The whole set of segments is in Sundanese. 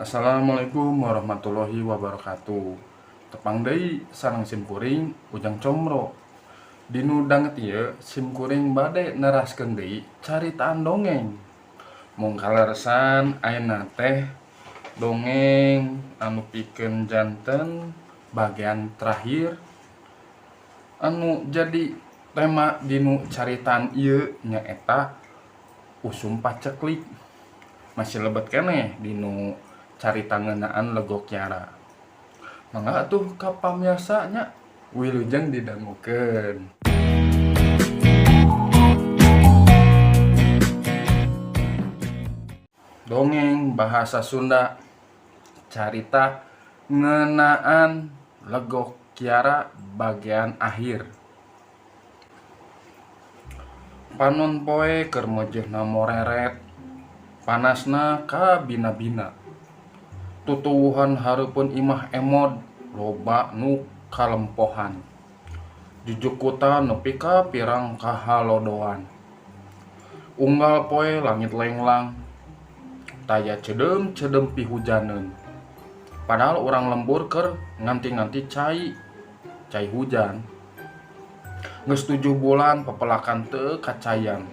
Assalamualaikum warahmatullahi wabarakatuh. Tepang deui sareng sim kuring Ujang Comro. Dinu danget ieu sim kuring bade neraskeun deui caritaan dongeng. Mung kaleresan ayeuna teh dongeng anu pikeun janten bagian terakhir anu jadi tema dinu caritaan ieu nyaeta usum paceklik. Masih lebet keneh dinu carita ngeunaan Legok Kiara. Mangga atuh ka pamiarsa nya wilujeng didangukeun. Dongeng bahasa Sunda carita ngeunaan Legok Kiara bagian akhir. Panon poe keur meujeuhna moreret, panasna ka bina-bina. Tutuwuhan hareupeun imah Emod loba nu kalempohan. Jujukutan nepi ka pirang kahalodoan. Unggal poe langit lenglang, taya cedeum-cedeum pihujaneun. Padahal urang lembur keur nganti-nganti cai, cai hujan. Geus 7 bulan pepelakan teu kacayan.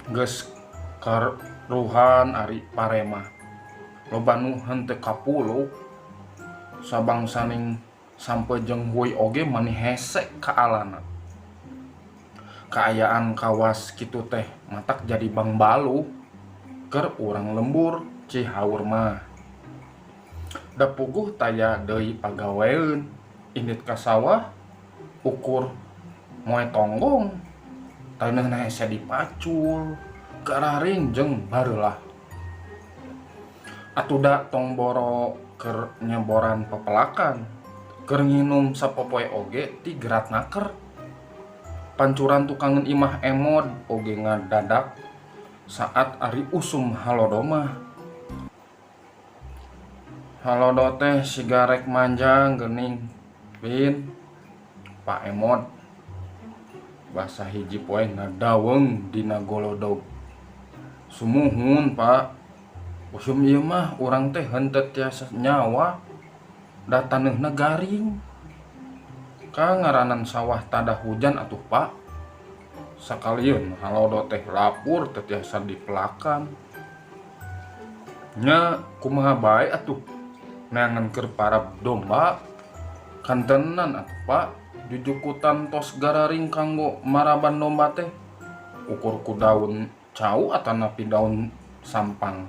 Geus karuhan ari paremah. Loba nu henteu kapuluk. Sabangsaning sampe jeung huy oge mani hese ka alana. Kaayaan kawas kitu teh matak jadi bangbaluh keur urang lembur Cihaur mah. Da puguh taya deui pagaweun indit ka sawah ukur moe tonggong taneuhna hese dipacul gararing jeung bareulah. Atuh da tong boro keur nyeboran pepelakan keur nginum sapopoe oge ti gerat naker. Pancuran tukangeun imah Emod oge ngadadak saat ari usum halodo mah. Halodo teh siga rek manjang geuning Pin Pak Emod. Basa hiji poe ngadaweung dina golodog. Sumuhun Pak, usum ieu mah urang teh henteu tiasa nyawa da taneuhna garing. Ka ngaranan sawah tadah hujan atuh Pak. Sakalieun halodo teh lapur teu tiasa dipelakan. Nya kumaha bae atuh neangan keur parab domba. Kantenan atuh Pak, jujukutan tos gararing kanggo maraban domba teh. Ukur ku daun cau atanapi daun sampang.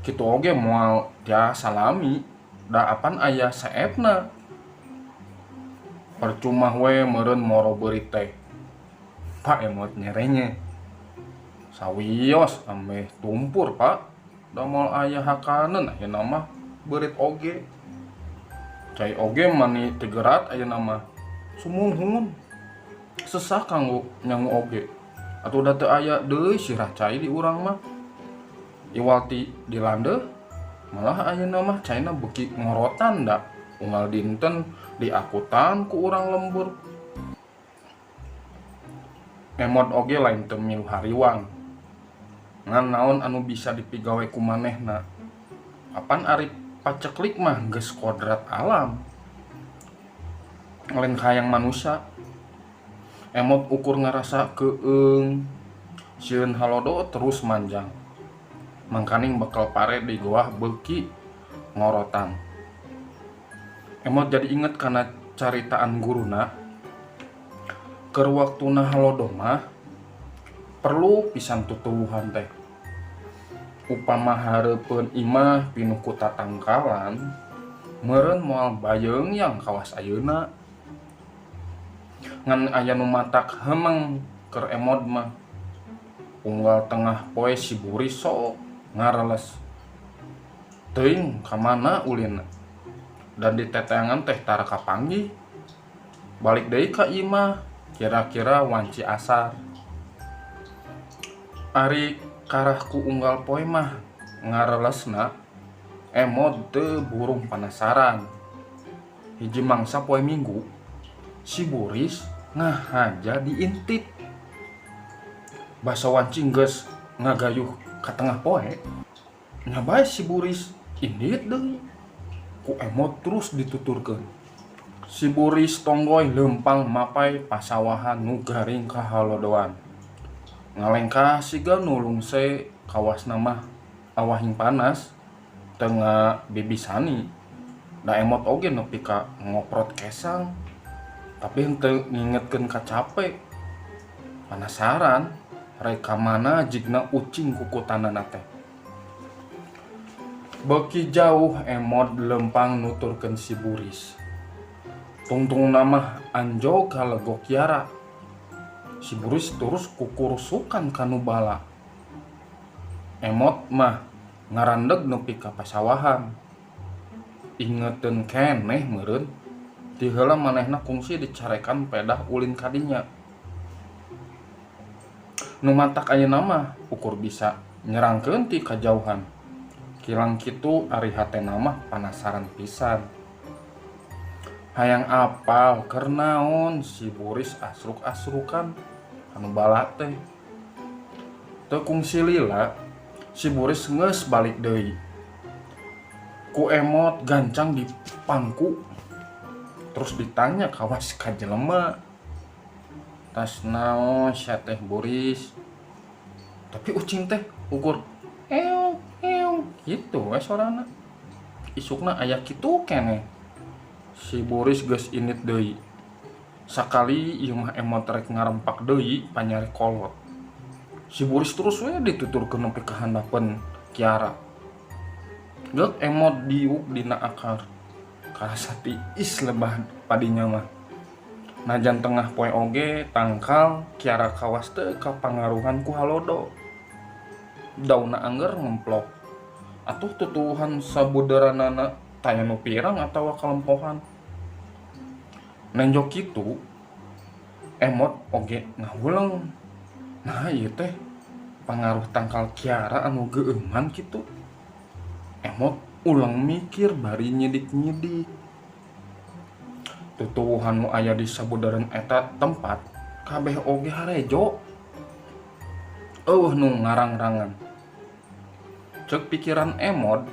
Kitu oge moal tiasa lami, da apan aya seepna. Percuma we meureun moro beurit teh. Pak Emot nyerenye. Sawios ameh tumpur Pak, da moal aya hakaneun ayeuna mah beurit oge. Cai oge mani teu gerat ayeuna mah. Sumuhun. Sesah kanggo nyangu oge. Atuh da teu aya deui sirah cai di urang mah. Iwal ti dilandeuh malah ayeuna mah caina beuki ngorotan da unggal dinten diakutan ku urang lembur. Emod oge lain teu milu hariwang. Ngan naon anu bisa dipigawe ku manehna. Apan ari paceklik mah geus kodrat alam. Lain hayang manusia. Emod ukur ngarasa keung sieun halodo terus manjang. Mangkaning bekal pare di goah beuki ngorotan. Emod jadi inget kana caritaan guruna. Keur waktuna halodo mah perlu pisan tutuwuhan teh. Upama hareupeun imah pinuh ku tatangkalan, meureun moal bayeung yang kawas ayeuna. Ngan aya nu matak hemeng keur Emod mah. Unggal tengah poe si Buris sok ngareles. Teuing ka mana ulinna. Dan di teteangan teh tara kapanggih. Balik deui ka imah, kira-kira wanci asar. Ari karah ku unggal poe mah ngarelesna Emod teu burung panasaran. Hiji mangsa poe Minggu, si Buris ngahaja diintip. Basa wanci geus ngagayuh ka tengah poe. Nya bae si Buris indit deui. Ku Emot terus dituturkeun. Si Buris tonggoy leumpang mapay pasawahan nu garing kahalodoan. Ngalengkah siga nu lungse kawasna mah awahing panas teu ngabibisani. Da Emot oge nepi ka ngoprot kesang. Tapi henteu ngingetkeun ka cape. Panasaran rek ka mana jigna ucing kukutanana teh. Beuki jauh Emot leumpang nuturkeun si Buris. Tungtungna mah anjog ka legok kiara. Si Buris terus kukurusukan ka nu bala. Emot mah ngarandeg nepi ka pasawahan. Ingeteun keneh meureun ti heula manehna kungsi dicarekan pedah ulin ka dinya. Nu matak ayeuna mah ukur bisa nyerangkeun ti kajauhan. Kilang kitu ari hatena mah panasaran pisan. Hayang apal keur naon si Buris asruk-asrukan anu bala teh. Teu kungsi lila si Buris geus balik deui. Ku Emot gancang di pangku. Terus ditanya kawas ka jelema. Tas naon sia teh Buris. Tapi ucing teh ukur eong eong kitu we sorana. Isukna aya kitu keneh. Si Buris geus indit deui. Sakali ieu mah Emot rek ngarempak deui panyari kolot. Si Buris terus we dituturkeun nepi ka handapeun kiara. Geuk Emot diuk dina akar. Karasa tiis lebah padinya mah. Najan tengah poe oge tangkal kiara kawas teu kapangaruhan ku halodo. Daunna angger ngemplok. Atuh tutuwuhan sabuderanana taya nu pirang atawa kalempohan. Nenjo kitu Emot oge ngahuleng. Nah ieu teh pangaruh tangkal kiara anu geueuman kitu. Emot ulang mikir bari nyidik-nyidik. Tutuwuhan nu aya di sabuderan eta tempat kabeh oge harejo. Eueuh nu ngarang-rangan. Ceuk pikiran Emot,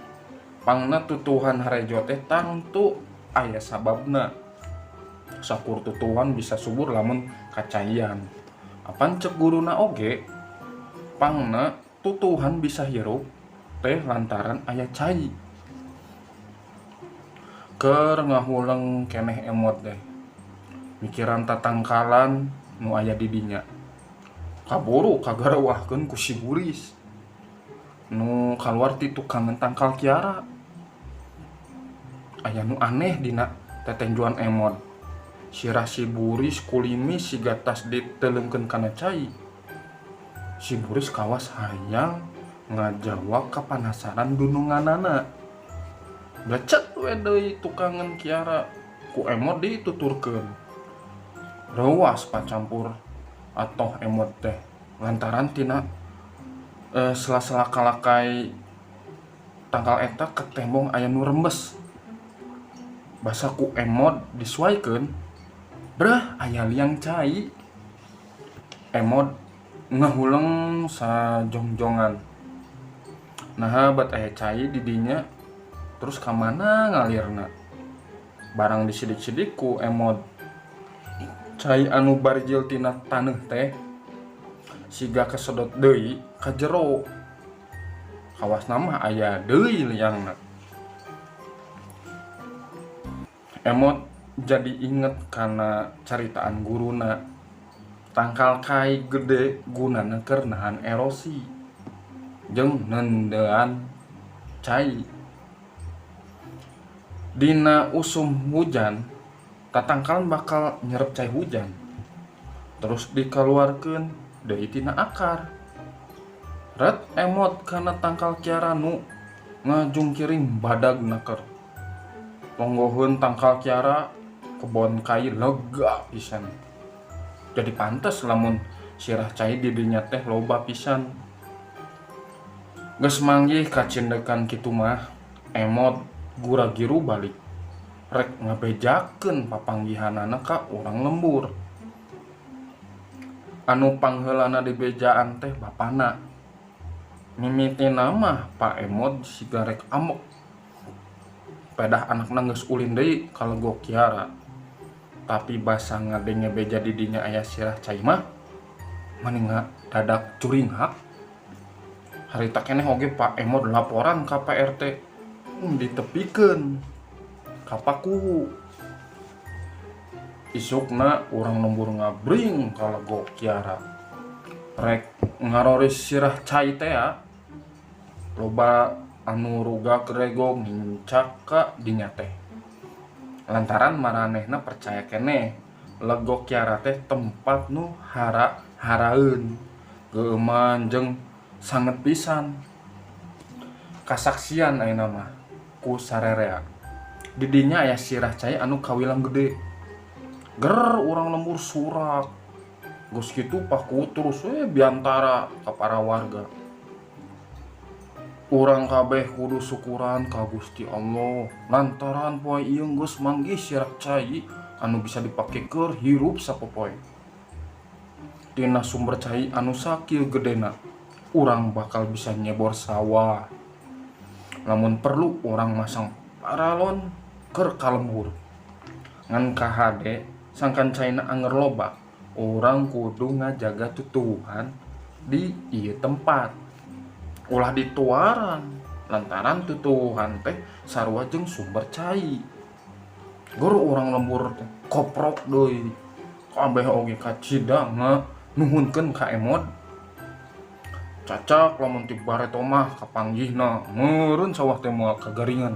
pangna tutuwuhan harejo teh tangtu aya sababna. Sakur tutuwuhan bisa subur lamun kacaian. Apan ceuk guruna oge, pangna tutuwuhan bisa hirup teh lantaran aya cai. Keur ngahuleng keneh Emot teh. Mikiran tatangkalan nu aya di dinya. Kaburu kagarewahkeun ku si Buris. Nu kaluar ti tukangan tangkal kiara. Aya nu aneh dina tetenjuan Emot. Sirah si Buris kulimis siga tas diteleungkeun kana cai. Si Buris kawas hayang ngajawab kapanasaran dununganana. Blecet we deui tukangan kiara ku Emot dituturkeun. Reuas pacampur atoh Emot teh lantaran tina sela-sela kalakai tangkal eta ketembong aya nu rembes. Basa ku Emot disuaikeun, breh aya liang cai. Emot ngahuleng sajongjongan. Naha bat aya cai di dinya terus ka mana ngalirna. Barang disidik-sidik ku Emot. Cai anu barijil tina taneuh teh siga kesedot deui ka jero. Kawasna mah aya deui liangna. Emot jadi inget kana caritaan guruna. Tangkal kai gede gunana keur nahan erosi jeung nendean cai. Dina usum hujan, tatangkalan bakal nyerep cai hujan. Terus dikaluarkeun deui tina akar. Ret Emot kana tangkal kiara nu ngajungkiring badagna keur. Tonggoheun tangkal kiara kebon kai lega pisan. Jadi pantes lamun sirah cai di dinya teh loba pisan. Geus manggih kacindekan kitu mah, Emot gura-giru balik. Rek ngabejakeun papanggihanana ka urang lembur. Anu pangheulana dibejaan teh bapana. Mimitina mah Pak Emod siga rek amok. Pedah anakna geus ulin deui ka Legok Kiara. Tapi basa ngadenge beja di dinya aya sirah cai mah mani dadak curinghak. Harita keneh oge Pak Emod laporan ka Pak RT. Ditepikeun ka Pakuwu. Isukna urang lembur ngabring ka Legok Kiara. Rek ngaroris sirah cai teh loba anu rugak regog nincak ka dinya teh. Lantaran maranehna percaya keneh Legok Kiara teh tempat nu hara-haraeun, geueuman jeung sanget pisan. Kasaksian ayeuna mah ku sarerea. Di dinya aya sirah cai anu kawilang gede. Ger urang lembur surak. Geus kitu Pakuwu terus we biantara ka para warga. Urang kabeh kudu syukuran ka Gusti Allah lantaran poe ieu geus manggih sirah cai anu bisa dipake keur hirup sapopoe. Tina sumber cai anu sakieu gedena, urang bakal bisa nyebor sawah. Lamun perlu urang masang paralon keur ka lembur. Ngan kahade sangkan caina anger loba, urang kudu ngajaga tutuwuhan di ieu tempat. Ulah dituaran lantaran tutuwuhan teh sarua jeung sumber cai. Gor urang lembur teh koprok deui. Kabeh oge kacida nuhunkeun ka Emod. Cacak lamun ti bareto mah kapanggihna meureun sawah teh moal kagaringan.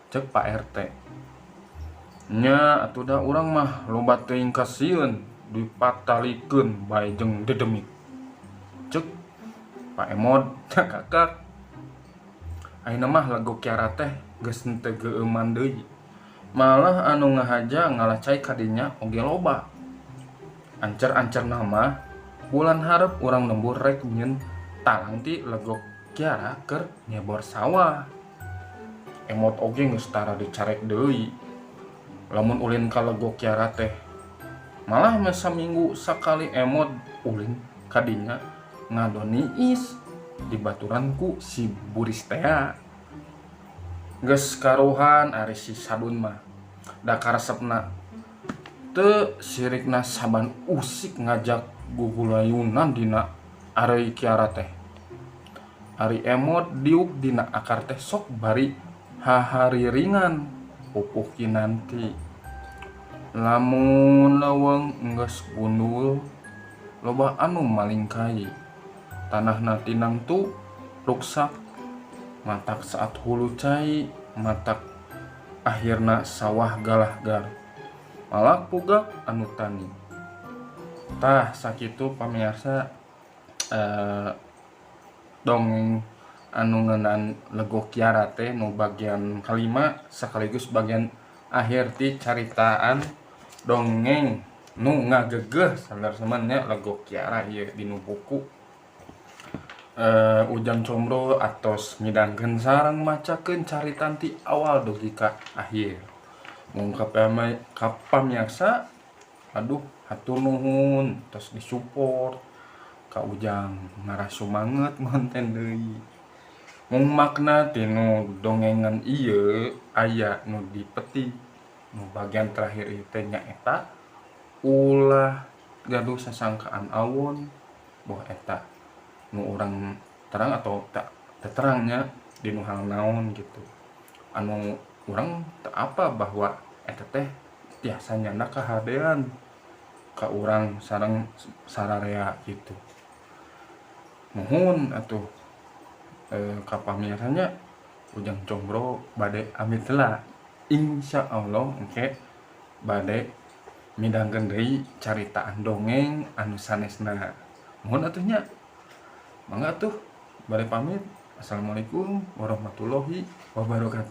Cek Pak RT. Nya atuh da urang mah loba teuing kasieun dipatalikeun bae jeung dedemit. Cek Pak Emod cakakak. Ayeuna mah Legok Kiara teh geus henteu geueuman deui. Malah anu ngahaja ngalah cai ka dinya oge loba. Ancer-ancerna mah bulan hareup urang lembur rek nyieun talang ti Legok Kiara keur nyebor sawah. Emot oge geus tara dicarek deui. Lamun ulin ka Legok Kiara teh malah mah saminggu sakali Emod ulin ka dinya ngadon niis dibaturan ku si Buris tea. Geus karuhan ari si Sadun mah da karesepna teu sirikna saban usik ngajak gugulayunan dina areuy Kiara teh. Ari Emod diuk dina akar teh sok bari hahariringan pupuh kinanti. Lamun leuweung geus gundul loba anu maling kai. Tanahna tinangtu ruksak matak saat hulu cai matak akhirna sawah galahgar. Malak pugak anu tani. Tah sakitu pamirsa dongeng anu ngeunaan Legok Kiara teh nu bagian kalima sekaligus bagian akhir ti caritaan dongeng nu ngagegeh salerseman nya Legok Kiara ieu dinu buku. Ujang Combro atos midangkeun sareng macakeun caritan ti awal dugi ka akhir. Mung ka pamiarsa aduh hatur nuhun tos disupport ka Ujang ngarah sumanget ngonten deui. Mung makna tinu dongengan ieu aya nu dipetik nu bagian terakhir ieu teh nyaeta ulah gaduh sasangkaan awon boh eta nu urang terang atau tak terangnya di nu hal naon gitu. Anu urang teu apa bahwa eta teh tiasa nyanda kahadean ka urang sareng sararea gitu. Nuhun atuh ka pamirsa nya Ujang Combro bade amit heula. Insyaallah engke bade midangkeun deui caritaan dongeng anu sanesna. Nuhun atuh nya. Mangga atuh bade pamit. Assalamualaikum warahmatullahi wabarakatuh.